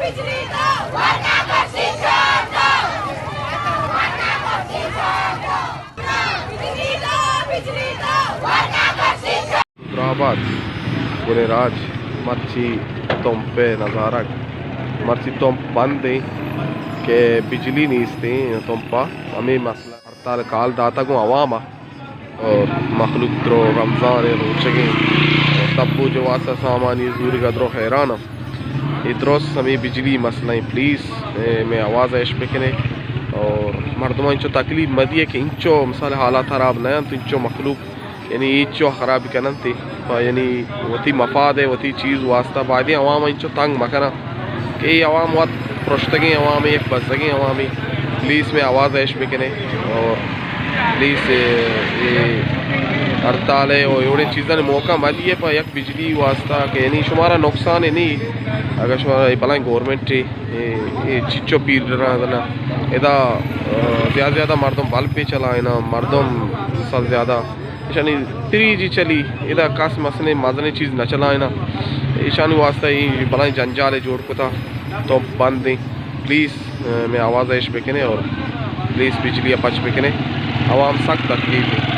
حیدرآباد، گلیں راج، مرچی تمپ ءِ نزارگ، مرچی تمپ بند ایں کہ بجلی نیست ایں، تمپ ءَ ہمے مسئلہ ہڑتال کال داتگ اوں عوام ءَ۔ اور مخلوق درو رمضان ءِ روچگ ایں، اور تبو جو واسطہ سامانی زورگ ءَ درو حیران اَنت۔ اے درست ہمے بجلی مسئلہ ایں، پلیز، اے، مئے آواز ءَ اش بکنے اور مردماں انچو تکلیف مدیے کہ انچو مثال حالات خراب نہ اَنت، انچو مخلوق یعنی انچو خراب کن اَنت، پہ یعنی وتی مفاد ءَ وتی چیز واسطہ باید ایں عوام انچو تنگ مکناں۔ کہ اے عوام وت پرشتگیں عوامے، یک بزگیں عوامے، پلیز مئے آواز ءَ اش بکنے اور پلیز اے، اے ہڑتال ءَ اور اے وڑیں چیزانی موقع مہ دیے پہ یک بجلی واسطہ کہ یعنی شمارا نقصان ایں نی، اگر شمارا اے بلائیں گورنمنٹ اے، اے، اے چچو پیر رہا نا، ادا، آ، زیادہ زیادہ مردم بلب پہ چلائنا، مردم سب زیادہ ایشانی فریج چلی، ادا کس مسئلے مزنیں چیز نہ چلائنا۔ ایشانی واسطہ اے بلائیں جنجال جوڑ کتا، تو بند ایں۔ پلیز، اے، مئے آواز ءَ اش بکنے اور پلیز بجلی ءَ پچ بکنے۔ عوام سخت تکلیف ایں۔